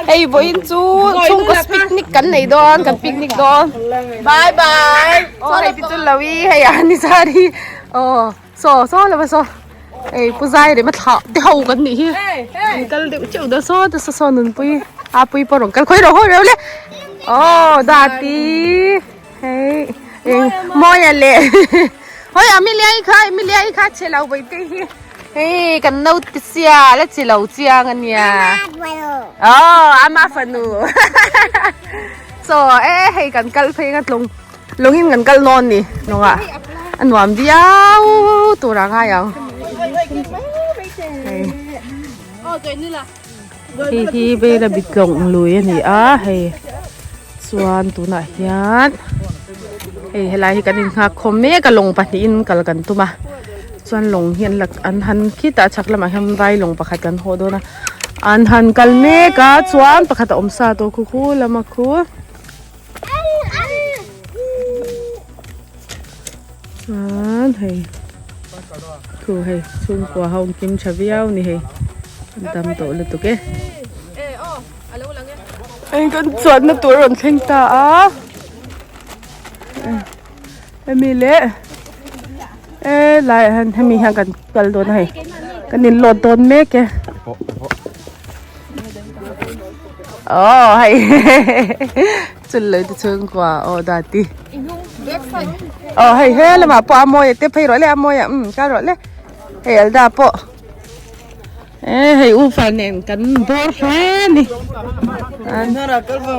Hei vawiin chu chhungkaw picnic kan nei dawn kan picnic dawn bye bye aw hei te chu lo i hei a ni zar hi aw saw saw lo va saw hei pu zai rem a thlah te ho kan nih hi an kal deuh teuh dawn saw te saw saw nunpui a pui pawh rawn kal khawi rawh hawi reuh le aw dati hei eng mawia leh hawi Amelia i kha Amelia i kha chhe lo vawi te hi. Hei kan naute sia la chi lo chiang ania aw ama fanu chaw e hei kan kal phei nga tlawng lawngin kan kal nawn ni lawngah a nuam viau tur a ngai ang hei hei hi vela bit tlawng lui a ni a hei chuan tunah hian hei helai hi kan innghak khawm mek a lawng pahnihin kal kan tum a chuan lawng hi an la an han khitah chhak lamah hian vai lawng pakhat kan hawh dawn a an han kal mek a chuan pakhat a awm sa tawh khu khu lama khu chuan hei khu hei chhungkua ho an kim tha viau a ni hei an tam tawh lutuk e. Hei kan chuanna tur a rawn thleng ta a hemi leh e laiah hian hemi hian kan kal dawn a hei kan in load dawn mek e aw hei chullo te chhungkua aw dati aw hei he lamah pawh a mawi te phei rawh le a mawi a umm kal rawh le hei alda pawh. E hei u fal nen kan bawr hle a ni.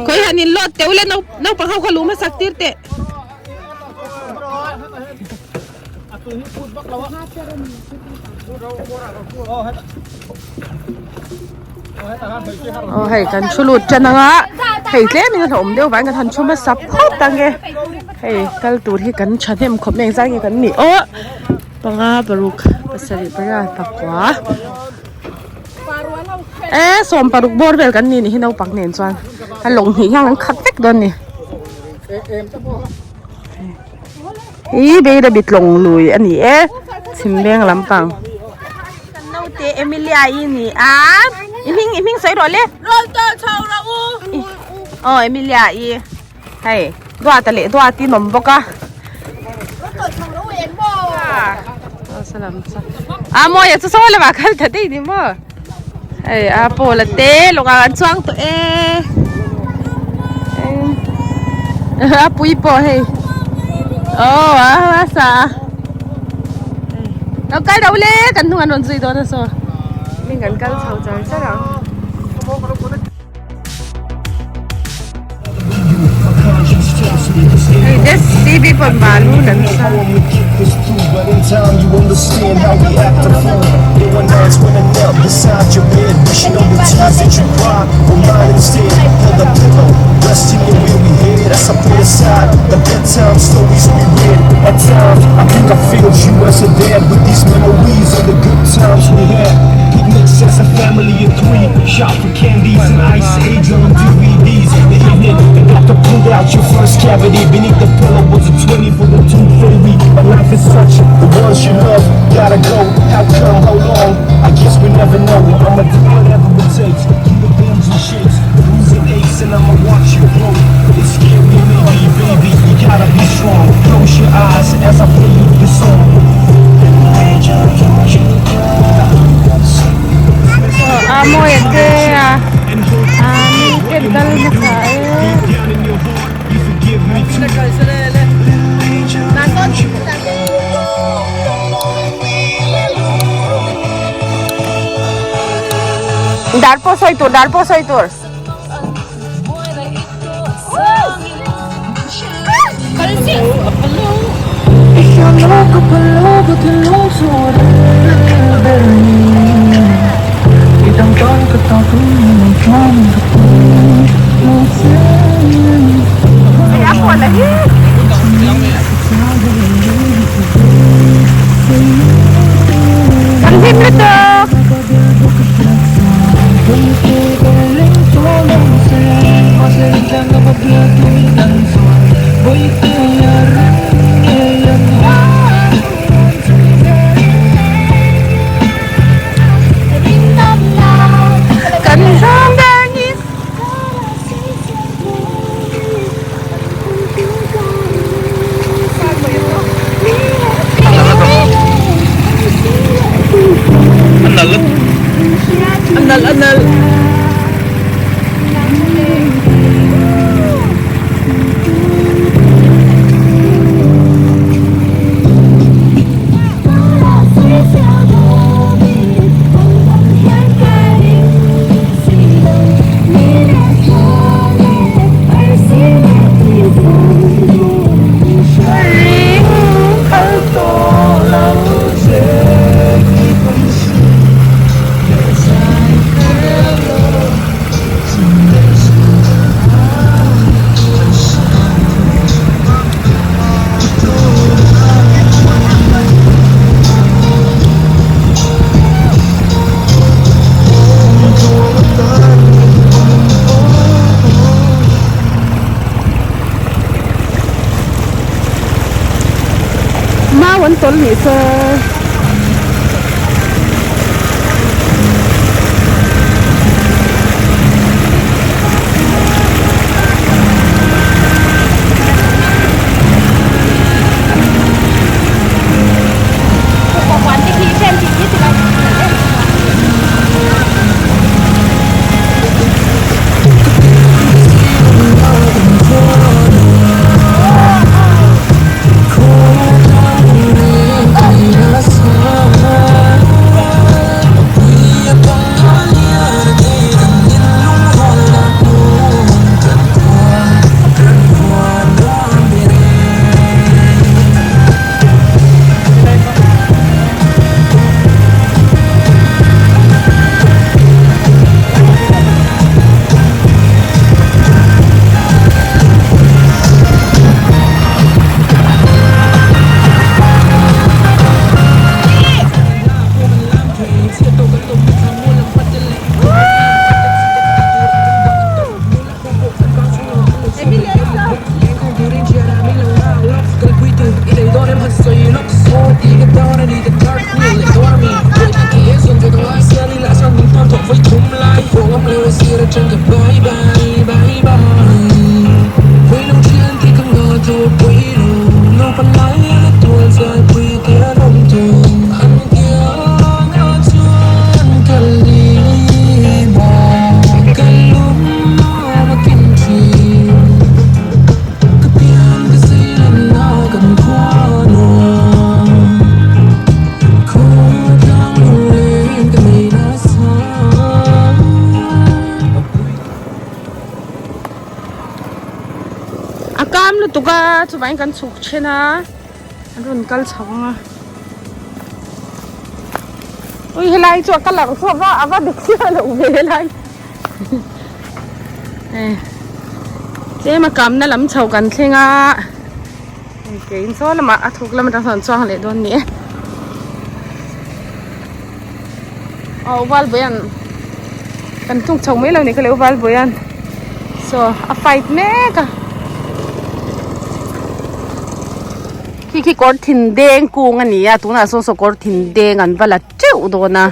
Khawi han in load teuh le naupang ho kha lu hmasak tir teh. Aw hei kan thu lut tan anga hei tlem in a hlauhawm deuh vangin kan han thu hmasa phawt ange hei kal tur hi kan thahnem khawp mai engzah nge kan nih aw. Panga paruk pasarih pariat pakua e sawm paruk bawr vel kan ni nih hi naupang nen chuan a lawng hnih hian an khat vek dawn a ni ih beirabi tlawng lui a ni e chhim veng lampang naute Emilia i ni a i hming i hming sawi rawh le aw Emilia i. Hei duata leh duat in awm bawk a a mawi a chu saw lamah kal ta daih ni maw hei a pawl a te lawngah an chuang tawh e a pui pawh hei aw a sa a lo kal lo le kan hnung an rawn zui dawn a saw min kan kal chho char char ang. A mawi a te a a mi te an kal hmasa e. Dar pawh sawi tur dar pawh sawi tur. Kan hlim lutuk. Kan tawlh nih saw. A kam lutuk a chuvangin kan chhuk then a an rawn kal chho ang a ui helai chu a colour chu a va a va dik chiah loh ve helai hei tlem a kamna lam chho kan thleng a hei ke in saw lamah a thuk lam atang sawn an chuang leh dawn a ni e aw valbawian kan tluk chho mai lo ni kha le valbawian saw a fight mek a khi khi kawr thin deng kung a ni a tunah sawn saw kawr thin deng an va la teuh dawn a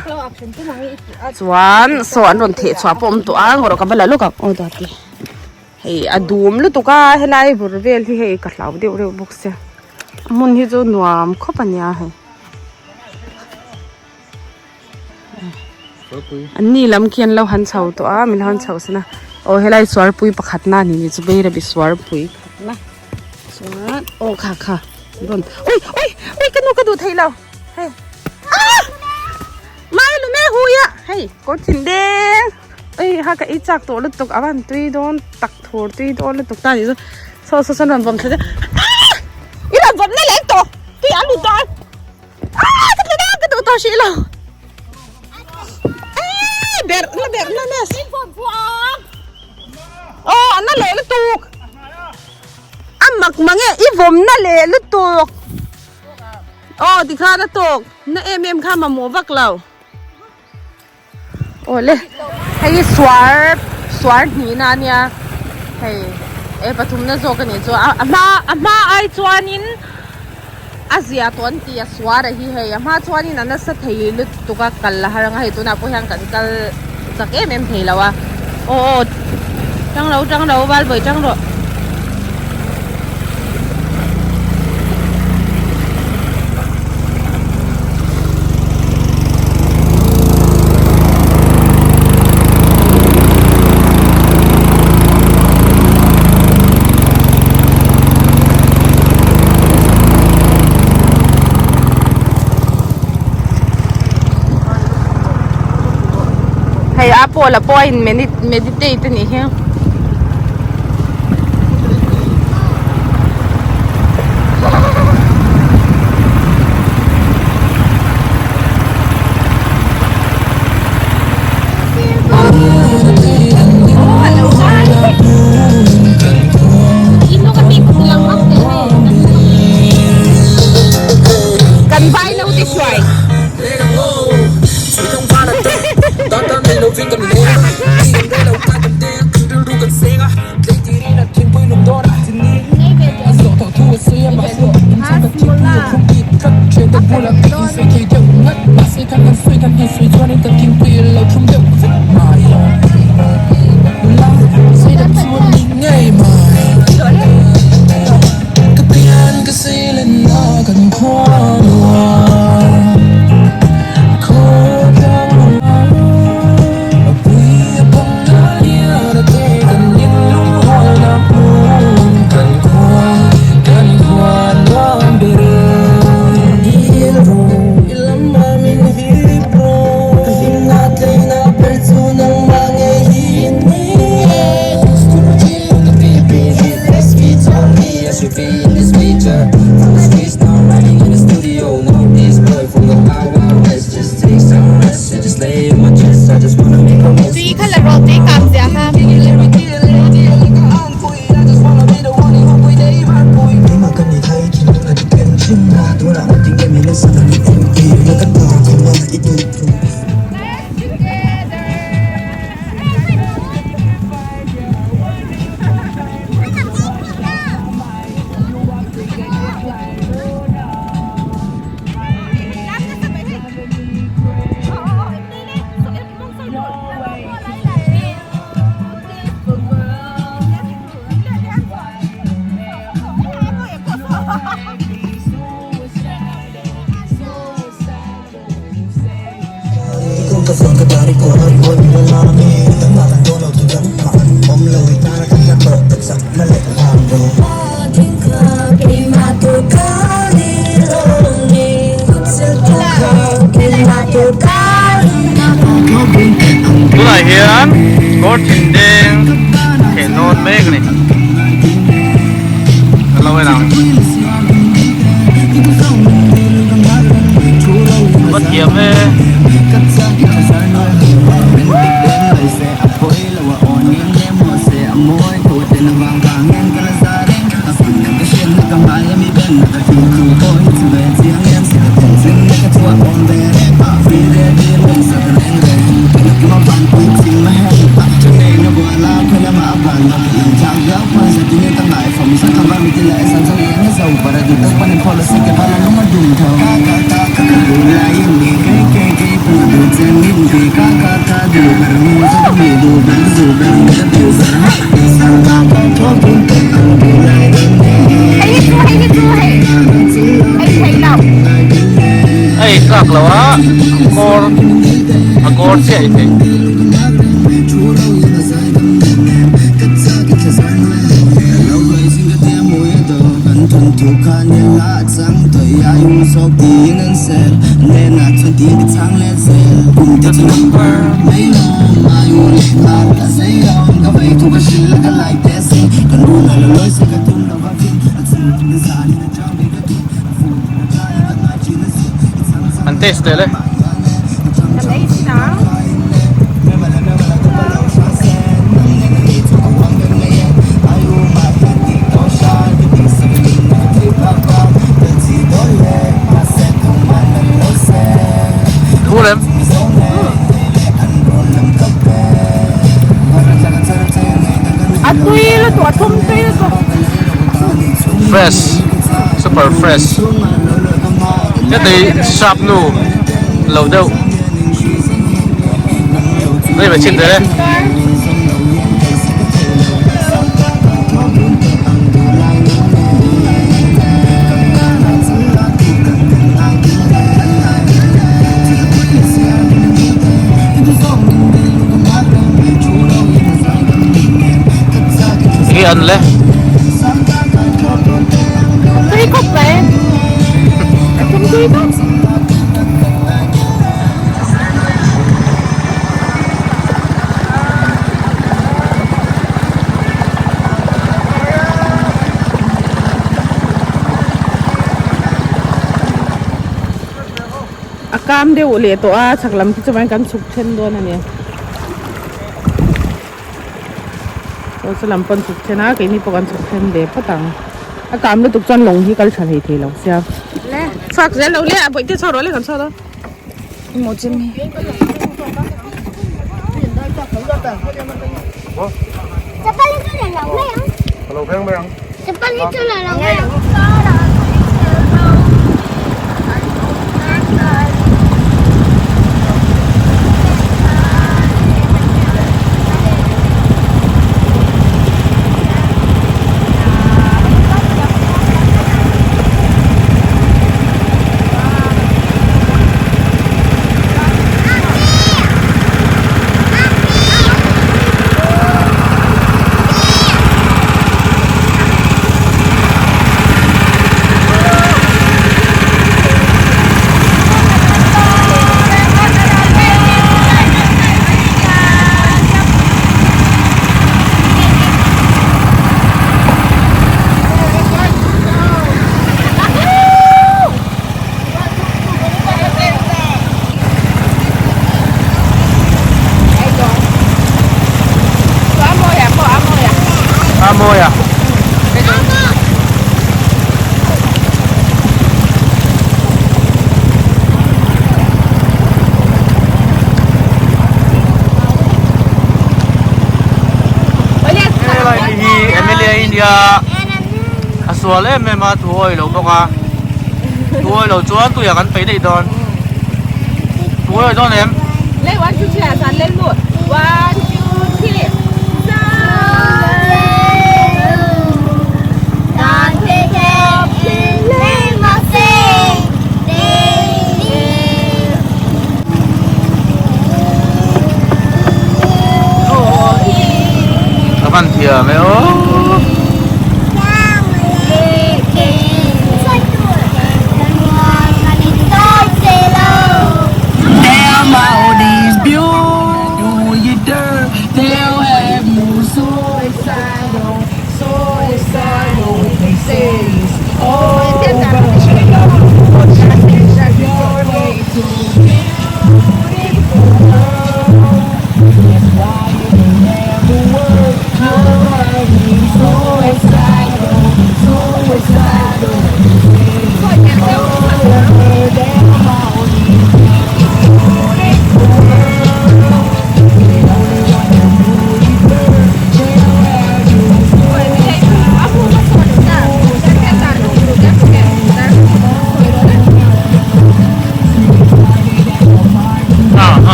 chuan saw an rawn theh chhuah pawh a awm tawh a ngawrh ka va la lawk ang aw dah te hei a dum lutuk a helai bur vel hi hei ka hlau deuh reuh bawk sia a hmun hi chu nuam khawp a nia hei. An ni lam khi an lo han chho tawh a min lo han chhoh san a aw helai suarpui pakhat na ni ni chu Bairabi suarpui khat na chuan aw kha kha rawn ui ui ui ka nu ka duh thei lo hei ah mai lu me hui a hei kawr thin deng ui ha ka ei chak tawh lutuk a van tui dawn tak thur tui dawn lutuk ta ni chu saw saw sawn rawn vawm thla ah i rawn vawm na leh tawh tui a lut dawn. Ah, ka tla ka duh tawh hrih lo. Eh, ber na ber na na. Oh, na leh lutuk. A mak mange i vawm na leh lutuk. Oh, tikhan a tawk. Na em em kha mamawh vak lo. Awle hei hi suar suar hnihna a nia hei e pathumna zawk a nih chu a a hma a hma ai chuanin a zia tawh an ti a suar a hi hei a hma chuanin a nasa thei lutuk a kal a har ang a hei tunah pawh hian kan kal chak em em thei lo a aw aw tang lo tang lo valbawi tang rawh. Hei a pawl a pawh a in meditate a nih hi. Kan vai lo te hruai. thiam e. A ei tlak lo a, a kawr a kawr chiah ei theih. An taste leh le. Thu lem. A tui lutuk a thum tui lutuk. Fresh super fresh. Heti sharp nu lo deuh. Hei va chhin teh le. Enge an le? Tui khawp mai. A thum tui tawp. A kam deuh leh tawh a chhak lam khi chuan kan chhuk then dawn a ni aw saw lam pawn chhuk then a keini pawh kan chhuk then ve phawt ang a kam lutuk chuan lawng hi kal tha hlei thei lo sia chhuak zel lo le a bawihte chhuak rawh le kan chhuak dawn. A mawi a. Helai hi Emilia India a sual em em a thu awih lo bawk a thu awih lo chuan tuiah kan peih daih dawn thu awih dawn em. Ka van thiam e aw.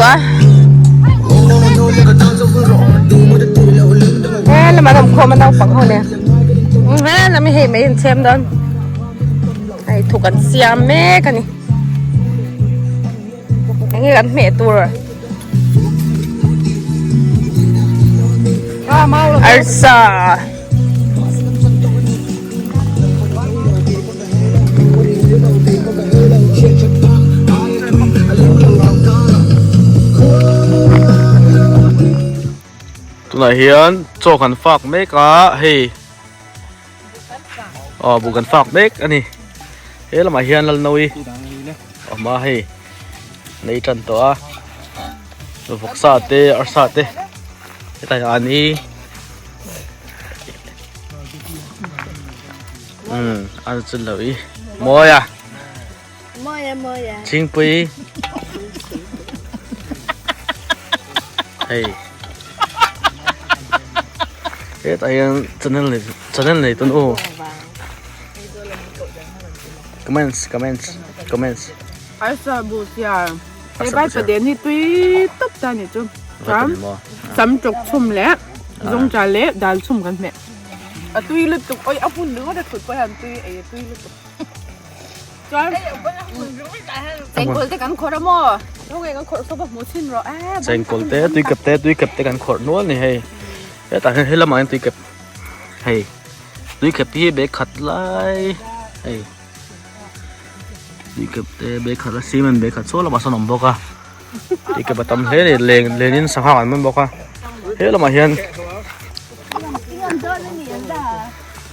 tawh a he lamah an awm khawm a naupang ho nen he lam hi hei mai an chhem dawn hei thuk an siam mek a ni eng nge kan hmeh tur arsa. Tunah hian chaw kan fak mek a hei aw buh kan fak mek a ni he lamah hian lalnawi a awm a hei nei tan tawh a vawksa te arsa te hetlai ah an ei. Um an chu lo i mawi a mawi a mawi a chhingpui hei hetah hian channel nei channel nei tawn aw comments comments comments arsa bu siar hei vai paden hi tui tawp ta ni chu chuan sam chawk chhum leh zawngcha leh dal chhum kan hmeh. A tui lutuk oi a hun ringawt a thut pawh hian tui ei a tui lutuk chuan chengkawl te kan khawrh a maw khawnge kan khawrh sawp a hmuh chhin rawh e chengkawl te tui kep te tui kep te kan khawrh nual ni hei hetah hian he lamah hian tui kep hei tui kep hi bag khat lai hei tui kep te bag khat a cement bag khat saw lamah sawn a awm bawk a tui kep a tam hle a ni len lenin sangha an man bawk a he lamah hian.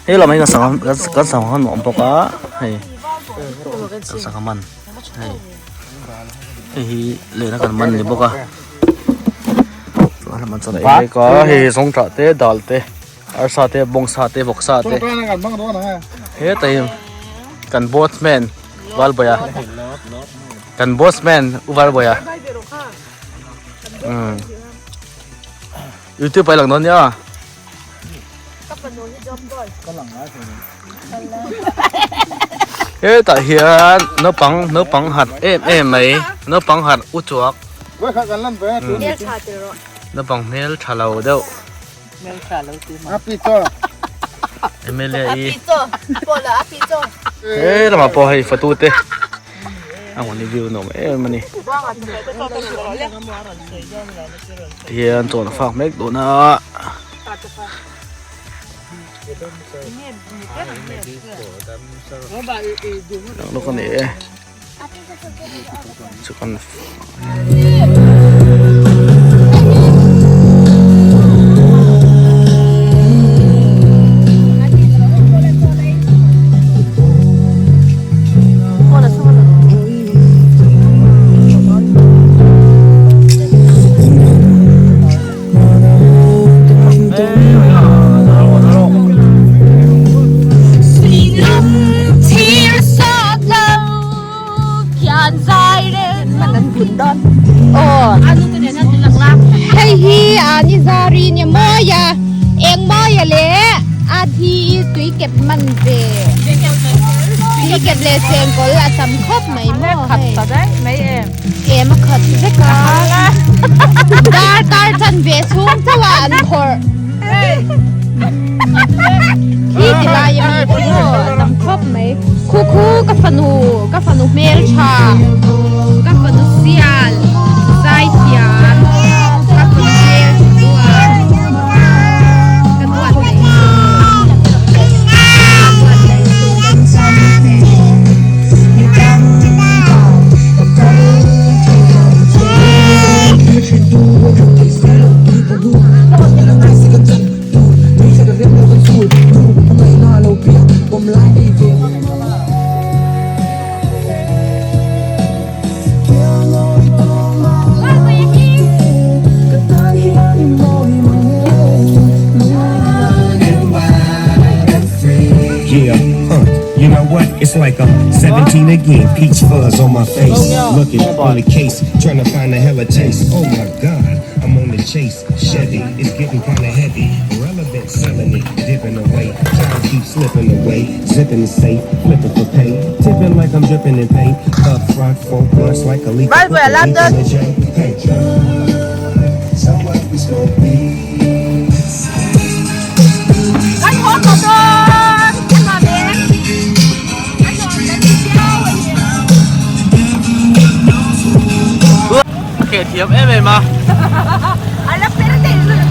He lamah hian sangha kan sangha man a awm bawk a hei kan sangha man hei hei hi lehna kan man a ni bawk a chuan lamah chuan ei mek a hei zawngtah te dal te arsa te bawngsa te vawksa te hetah hian kan boatman valbawia kan boatman u valbawia umm. Youtube ai lang dawn nia. Hetah hian naupang naupang harh em em mai naupang harh u chuak naupang hmel tha lo deuh Emilia i he lamah pawh hei fatu te a rawn review nuam em a ni. Tihian chawn a fak mek dawn a. Lawk a ni e. Chu kan Hei hi a ni zari nia mawi a eng mawi a leh a thi tui kep man ve tui kep leh chengkawl a tam khawp mai maw hei em a khat vek a dar kar chan ve chhung chauh a an khawrh khi ti lai a mi te maw a tam khawp mai khu khu ka fanu ka fanu hmeltha ka fanu sial zai thiam ka fanu hmeltha duat ka duat mai Yeah, huh, you know what? It's like I'm 17 again, peach fuzz on my face. Looking on the case, trying to find a hella taste. Oh my god, I'm on the chase. Chevy, it's getting kinda heavy. I've been selling it, dipping away. Time keeps slipping away. Zipping the safe, flipping for pay. Tipping like I'm dripping in paint. Up front, four blunts like a leak. Right, boy, I love that. Hey, so what we smoke weed. Kan haw tawh dawn ka nuam e a nuam kan ti viau a ni. A keh thiam em em a. A la per daih zui.